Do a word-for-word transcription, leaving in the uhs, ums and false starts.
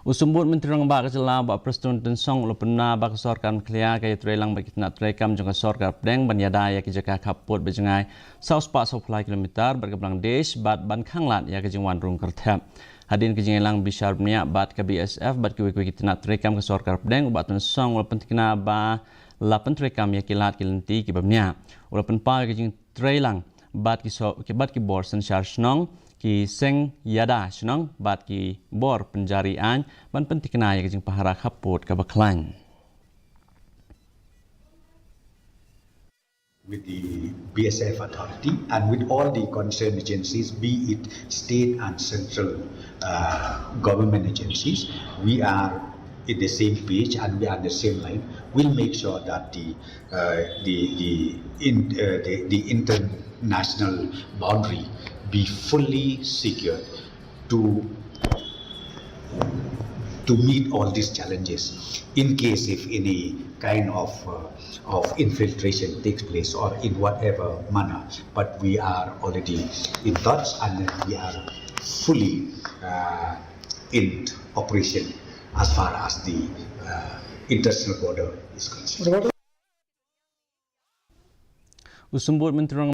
U Symbud Myntri Rangbah ka jylla, Bah Prestone Tynsong, u la pynbna ba ka sorkar Meghalaya ka ïatreilang bad ki tnat treikam jong ka sorkar pdeng ban ïada ïa ki jaka khappud ba jngai saw spah saw phew lai kilometer bad ka Bangladesh bad ban khanglad ïa ka jingwan rung kyrthep. Hadien ka jingïalang bishar bniah bad ka B S F bad kiwei kiwei ki tnat treikam ka sorkar pdeng, u Bah Tynsong u la pyntikna ba la pyntreikam ïa ki lad ki lynti kiba bniah. U la pynpaw ïa ka jingtreilang bad ki so, ki, bad ki bor synshar shnong, ki seng ïada shnong bad ki bor pynjari aiñ ban pyntikna ïa ka jingpahara khappud kaba khlaiñ. With the B S F authority and with all the concerned agencies, be it state and central uh, government agencies, we are in the same page and we are on the same line. We'll make sure that the uh, the the, in, uh, the the international boundary be fully secured to to meet all these challenges in case if any kind of uh, of infiltration takes place or in whatever manner, but we are already in touch and we are fully uh, in operation as far as the uh, international border is concerned. U Symbud Myntri